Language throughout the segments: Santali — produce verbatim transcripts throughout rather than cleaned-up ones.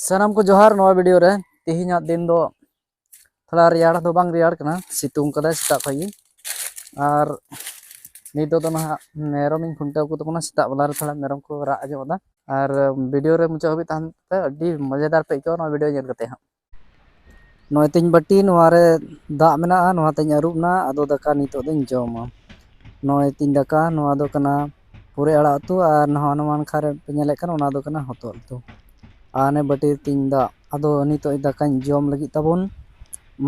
ᱥᱟᱱᱟᱢ ᱠᱚ ᱡᱚᱦᱟᱨ᱾ ᱱᱚᱣᱟ ᱵᱷᱤᱰᱤᱭᱳ ᱨᱮ ᱛᱮᱦᱮᱧᱟᱜ ᱫᱤᱱ ᱫᱚ ᱛᱷᱚᱲᱟ ᱨᱮᱭᱟᱲ ᱫᱚ ᱵᱟᱝ ᱨᱮᱭᱟᱲ ᱠᱟᱱᱟ, ᱥᱤᱛᱩᱝ ᱠᱟᱫᱟᱭ ᱥᱮᱛᱟᱜ ᱠᱷᱚᱱ ᱜᱮ᱾ ᱟᱨ ᱱᱤᱛᱚᱜ ᱫᱚ ᱱᱟᱦᱟᱜ ᱢᱮᱨᱚᱢᱤᱧ ᱠᱷᱩᱱᱴᱟᱹᱣ ᱠᱚ ᱛᱟᱵᱚᱱᱟ᱾ ᱥᱮᱛᱟᱜ ᱵᱮᱞᱟ ᱨᱮ ᱛᱷᱚᱲᱟ ᱢᱮᱨᱚᱢ ᱠᱚ ᱨᱟᱜ ᱟᱸᱡᱚᱢ ᱮᱫᱟ᱾ ᱟᱨ ᱵᱷᱤᱰᱤᱭᱳ ᱨᱮ ᱢᱩᱪᱟᱹᱫ ᱦᱟᱹᱵᱤᱡ ᱛᱟᱦᱮᱱ ᱯᱮ, ᱟᱹᱰᱤ ᱢᱚᱡᱮᱫᱟᱨ ᱯᱮ ᱟᱹᱭᱠᱟᱹᱣᱟ ᱱᱚᱣᱟ ᱵᱷᱤᱰᱤᱭᱳ ᱧᱮᱞ ᱠᱟᱛᱮ ᱦᱟᱸᱜ᱾ ᱱᱚᱜᱼᱚᱭ ᱛᱤᱧ ᱵᱟᱹᱴᱤ, ᱱᱚᱣᱟ ᱨᱮ ᱫᱟᱜ ᱢᱮᱱᱟᱜᱼᱟ, ᱱᱚᱣᱟ ᱛᱤᱧ ᱟᱹᱨᱩᱵ ᱱᱟ᱾ ᱟᱫᱚ ᱫᱟᱠᱟ ᱱᱤᱛᱚᱜ ᱫᱚᱧ ᱡᱚᱢᱟ᱾ ᱱᱚᱜᱼᱚᱭ ᱛᱤᱧ ᱫᱟᱠᱟ, ᱱᱚᱣᱟ ᱫᱚ ᱠᱟᱱᱟ ᱯᱩᱨᱟᱹᱭ ᱟᱲᱟᱜ ᱩᱛᱩ, ᱟᱨ ᱱᱚᱣᱟ ᱱᱚᱣᱟ ᱱᱟᱠᱷᱟ ᱨᱮ ᱯᱮ ᱧᱮᱞᱮᱫ ᱠᱟᱱ, ᱚᱱᱟ ᱫᱚ ᱠᱟᱱᱟ ᱦᱚᱛᱚᱫ ᱩᱛᱩ᱾ ᱟᱨ ᱚᱱᱮ ᱵᱟᱹᱴᱤ ᱨᱮ ᱛᱤᱧ ᱫᱟᱜ᱾ ᱟᱫᱚ ᱱᱤᱛᱚᱜ ᱫᱟᱠᱟᱧ ᱡᱚᱢ ᱞᱟᱹᱜᱤᱫ ᱛᱟᱵᱚᱱ᱾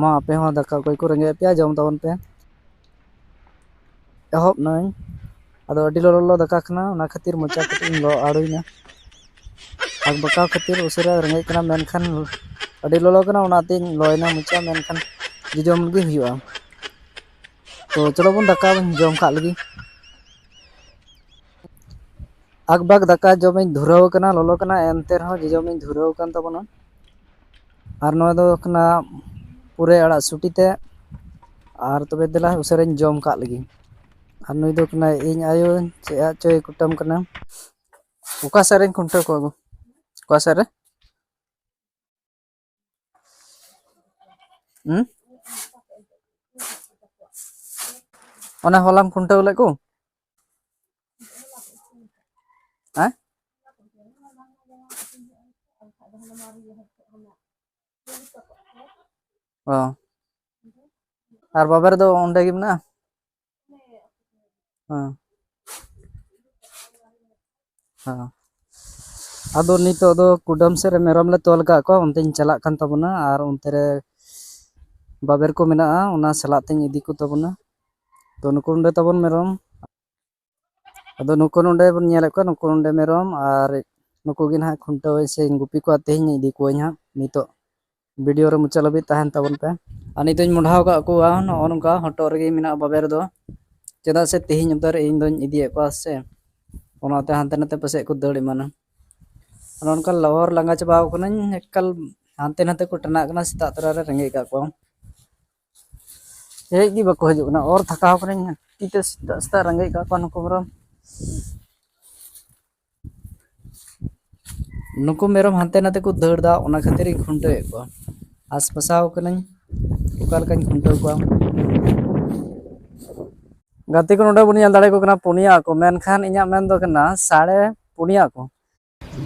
ᱢᱟ ᱟᱯᱮ ᱦᱚᱸ ᱫᱟᱠᱟ, ᱚᱠᱚᱭ ᱠᱚ ᱨᱮᱸᱜᱮᱡ ᱯᱮᱭᱟ, ᱡᱚᱢ ᱛᱟᱵᱚᱱ ᱯᱮ᱾ ᱮᱦᱚᱵ ᱱᱟᱹᱧ᱾ ᱟᱫᱚ ᱟᱹᱰᱤ ᱞᱚᱞᱚ ᱞᱚᱞᱚ ᱫᱟᱠᱟ ᱠᱟᱱᱟ, ᱚᱱᱟ ᱠᱷᱟᱹᱛᱤᱨ ᱢᱚᱪᱟ ᱠᱟᱹᱴᱤᱡ ᱤᱧ ᱞᱚ ᱟᱲᱩᱭᱱᱟ᱾ ᱟᱨ ᱵᱟᱠᱟᱣ ᱠᱷᱟᱹᱛᱤᱨ ᱩᱥᱟᱹᱨᱟ ᱨᱮᱸᱜᱮᱡ ᱠᱟᱱᱟ, ᱢᱮᱱᱠᱷᱟᱱ ᱟᱹᱰᱤ ᱞᱚᱞᱚ ᱠᱟᱱᱟ, ᱚᱱᱟᱛᱤᱧ ᱞᱚᱭᱱᱟ ᱢᱚᱪᱟ, ᱢᱮᱱᱠᱷᱟᱱ ᱡᱚᱡᱚᱢ ᱜᱮ ᱦᱩᱭᱩᱜᱼᱟ᱾ ᱛᱚ ᱪᱚᱞᱚ ᱵᱚᱱ ᱫᱟᱠᱟ ᱵᱚᱱ ᱡᱚᱢ ᱠᱟᱜ ᱞᱮᱜᱮ᱾ ᱟᱠᱵᱟᱠ ᱫᱟᱠᱟ ᱡᱚᱢᱤᱧ ᱫᱷᱩᱨᱟᱹᱣ ᱠᱟᱱᱟ, ᱞᱚᱞᱚ ᱠᱟᱱᱟ, ᱮᱱᱛᱮ ᱨᱮᱦᱚᱸ ᱡᱚᱡᱚᱢᱤᱧ ᱫᱷᱩᱨᱟᱹᱣ ᱠᱟᱱ ᱛᱟᱵᱚᱱᱟ᱾ ᱟᱨ ᱱᱚᱣᱟ ᱫᱚ ᱠᱟᱱᱟ ᱯᱩᱨᱟᱹᱭ ᱟᱲᱟᱜ ᱥᱩᱴᱤ ᱛᱮ᱾ ᱟᱨ ᱛᱚᱵᱮ ᱫᱮᱞᱟ ᱩᱥᱟᱹᱨᱟᱧ ᱡᱚᱢ ᱠᱟᱜ ᱞᱮᱜᱮ᱾ ᱟᱨ ᱱᱩᱭ ᱫᱚ ᱠᱟᱱᱟᱭ ᱤᱧ ᱟᱭᱳ, ᱪᱮᱫ ᱟᱜ ᱪᱚᱭ ᱠᱩᱴᱟᱹᱢ ᱠᱟᱱᱟ᱾ ᱚᱠᱟ ᱥᱮᱫ ᱨᱮᱧ ᱠᱷᱩᱱᱴᱟᱹᱣ ᱠᱚᱣᱟ ᱜᱳ? ᱚᱠᱟ ᱥᱮᱫ ᱨᱮ? ᱦᱩᱸ? ᱚᱱᱟ ᱦᱚᱞᱟᱢ ᱠᱷᱩᱱᱴᱟᱹᱣ ᱞᱮᱫ ᱠᱚ? ᱦᱮᱸ? ᱚ᱾ ᱟᱨ ᱵᱟᱵᱮᱨ ᱫᱚ ᱚᱸᱰᱮ ᱜᱮ ᱢᱮᱱᱟᱜᱼᱟ? ᱦᱮᱸ᱾ ᱦᱮᱸ᱾ ᱟᱫᱚ ᱱᱤᱛᱚᱜ ᱫᱚ ᱠᱩᱰᱟᱹᱢ ᱥᱮᱫ ᱨᱮ ᱢᱮᱨᱚᱢ ᱞᱮ ᱛᱚᱞ ᱟᱠᱟᱫ ᱠᱚᱣᱟ, ᱚᱱᱛᱮᱧ ᱪᱟᱞᱟᱜ ᱠᱟᱱ ᱛᱟᱵᱚᱱᱟ᱾ ᱟᱨ ᱚᱱᱛᱮ ᱨᱮ ᱵᱟᱵᱮᱨ ᱠᱚ ᱢᱮᱱᱟᱜᱼᱟ, ᱚᱱᱟ ᱥᱟᱞᱟᱜ ᱛᱮᱧ ᱤᱫᱤ ᱠᱚ ᱛᱟᱵᱚᱱᱟ᱾ ᱛᱚ ᱱᱩᱠᱩ ᱱᱚᱰᱮ ᱛᱟᱵᱚᱱ ᱢᱮᱨᱚᱢ᱾ ᱟᱫᱚ ᱱᱩᱠᱩ ᱱᱚᱰᱮ ᱵᱚᱱ ᱧᱮᱞᱮᱫ ᱠᱚᱣᱟ, ᱱᱩᱠᱩ ᱱᱚᱰᱮ ᱢᱮᱨᱚᱢ, ᱟᱨ ᱱᱩᱠᱩ ᱜᱮ ᱱᱟᱦᱟᱜ ᱠᱷᱩᱱᱴᱟᱹᱣ ᱥᱮ ᱜᱩᱯᱤ ᱠᱚᱣᱟ ᱛᱮᱦᱮᱧ ᱤᱫᱤ ᱠᱚᱣᱟᱧ ᱦᱟᱸᱜ᱾ ᱱᱤᱛᱚᱜ ᱵᱷᱤᱰᱤᱭᱳ ᱨᱮ ᱢᱩᱪᱟᱹᱫ ᱦᱟᱹᱵᱤᱡ ᱛᱟᱦᱮᱱ ᱛᱟᱵᱚᱱ ᱯᱮ᱾ ᱟᱨ ᱱᱤᱛᱚᱜ ᱤᱧ ᱢᱚᱰᱷᱟᱣ ᱠᱟᱜ ᱠᱚᱣᱟ, ᱱᱚᱜᱼᱚ ᱱᱚᱝᱠᱟ ᱦᱚᱴᱚᱜ ᱨᱮᱜᱮ ᱢᱮᱱᱟᱜᱼᱟ ᱵᱟᱵᱮᱨ ᱫᱚ, ᱪᱮᱫᱟᱜ ᱥᱮ ᱛᱮᱦᱮᱧ ᱩᱛᱟᱹᱨ ᱤᱧ ᱫᱚᱧ ᱤᱫᱤᱭᱮᱫ ᱠᱚᱣᱟ ᱥᱮ, ᱚᱱᱟᱛᱮ ᱦᱟᱱᱛᱮ ᱱᱟᱛᱮ ᱯᱟᱥᱮᱡ ᱠᱚ ᱫᱟᱹᱲ ᱮᱢᱟᱱᱟ᱾ ᱟᱨ ᱚᱱᱠᱟ ᱞᱚᱦᱚᱨ ᱞᱟᱸᱜᱟ ᱪᱟᱵᱟᱣ ᱠᱟᱹᱱᱟᱹᱧ, ᱮᱠᱟᱞ ᱦᱟᱱᱛᱮ ᱱᱟᱛᱮ ᱠᱚ ᱴᱟᱱᱟᱜ ᱠᱟᱱᱟ, ᱥᱮᱛᱟᱜ ᱛᱚᱨᱟ ᱨᱮ ᱨᱮᱸᱜᱮᱡ ᱠᱟᱜ ᱠᱚᱣᱟ᱾ ᱦᱮᱡ ᱜᱮ ᱵᱟᱠᱚ ᱦᱤᱡᱩᱜ ᱠᱟᱱᱟ, ᱚᱨ ᱛᱷᱟᱠᱟᱣ ᱠᱟᱹᱱᱟᱹᱧ ᱛᱤ ᱛᱮ, ᱥᱮᱛᱟᱜ ᱥᱮᱛᱟᱜ ᱨᱮᱸᱜᱮᱡ ᱠᱟᱜ ᱠᱚᱣᱟ ᱱᱩᱠᱩ ᱢᱮᱨᱚᱢ᱾ ᱱᱩᱠᱩ ᱢᱮᱨᱚᱢ ᱦᱟᱱᱛᱮ ᱱᱟᱛᱮ ᱠᱚ ᱫᱟᱹᱲ ᱫᱟ, ᱚᱱᱟ ᱠᱷᱟᱹᱛᱤᱨ ᱤᱧ ᱠᱷᱩᱱᱴᱟᱹᱣᱮᱫ ᱠᱚᱣᱟ᱾ ᱟᱥᱯᱟᱥᱟᱣ ᱠᱟᱹᱱᱟᱹᱧ ᱚᱠᱟ ᱞᱮᱠᱟᱧ ᱠᱷᱩᱱᱴᱟᱹᱣ ᱠᱚᱣᱟ᱾ ᱜᱟᱛᱮ ᱠᱚ, ᱱᱚᱰᱮ ᱵᱚᱱ ᱧᱮᱞ ᱫᱟᱲᱮ ᱠᱚ ᱠᱟᱱᱟ ᱯᱩᱱᱭᱟ ᱠᱚ, ᱢᱮᱱᱠᱷᱟᱱ ᱤᱧᱟᱹᱜ ᱢᱮᱱ ᱫᱚ ᱠᱟᱱᱟ ᱥᱟᱲᱮ ᱯᱩᱱᱭᱟ ᱠᱚ᱾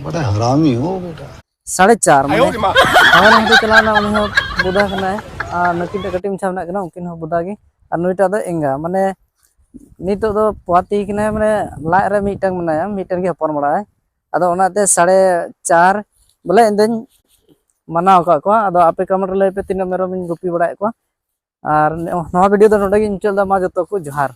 बड़ा हरामी हो बेटा। ᱥᱟᱲᱮ ᱪᱟᱨ, ᱢᱟᱱᱮ ᱦᱚᱲ ᱦᱚᱸᱠᱚ ᱪᱟᱞᱟᱣᱱᱟ, ᱩᱱᱤ ᱦᱚᱸ ᱵᱩᱫᱷᱟ ᱠᱟᱱᱟᱭ, ᱟᱨ ᱱᱩᱠᱤᱱ ᱴᱟᱜ ᱠᱟᱹᱴᱤᱡ ᱢᱟᱪᱷᱟ ᱢᱮᱱᱟᱜ ᱠᱤᱱᱟ, ᱩᱱᱠᱤᱱ ᱦᱚᱸ ᱵᱩᱫᱷᱟ ᱜᱮ, ᱟᱨ ᱱᱩᱭᱴᱟᱜ ᱫᱚ ᱮᱸᱜᱟ, ᱢᱟᱱᱮ ᱱᱤᱛᱚᱜ ᱫᱚ ᱯᱚᱣᱟᱛᱤ ᱠᱟᱱᱟᱭ, ᱢᱟᱱᱮ ᱞᱟᱡ ᱨᱮ ᱢᱤᱫᱴᱟᱝ ᱢᱮᱱᱟᱭᱟ, ᱢᱤᱫᱴᱟᱝ ᱜᱮ ᱦᱚᱯᱚᱱ ᱵᱟᱲᱟᱭ᱾ ᱟᱫᱚ ᱚᱱᱟᱛᱮ ᱥᱟᱲᱮ ᱪᱟᱨ ᱵᱚᱞᱮ ᱤᱧ ᱫᱚᱧ ᱢᱟᱱᱟᱣ ᱟᱠᱟᱫ ᱠᱚᱣᱟ᱾ ᱟᱫᱚ ᱟᱯᱮ ᱠᱚᱢᱮᱱᱴ ᱨᱮ ᱞᱟᱹᱭ ᱯᱮ ᱛᱤᱱᱟᱹᱜ ᱢᱮᱨᱚᱢ ᱤᱧ ᱜᱩᱯᱤ ᱵᱟᱲᱟᱭᱮᱫ ᱠᱚᱣᱟ᱾ ᱟᱨ ᱱᱚᱣᱟ ᱵᱷᱤᱰᱤᱭᱳ ᱫᱚ ᱱᱚᱰᱮ ᱜᱤᱧ ᱢᱩᱪᱟᱹᱫ ᱮᱫᱟ᱾ ᱢᱟ ᱡᱚᱛᱚ ᱠᱚ ᱡᱚᱦᱟᱨ᱾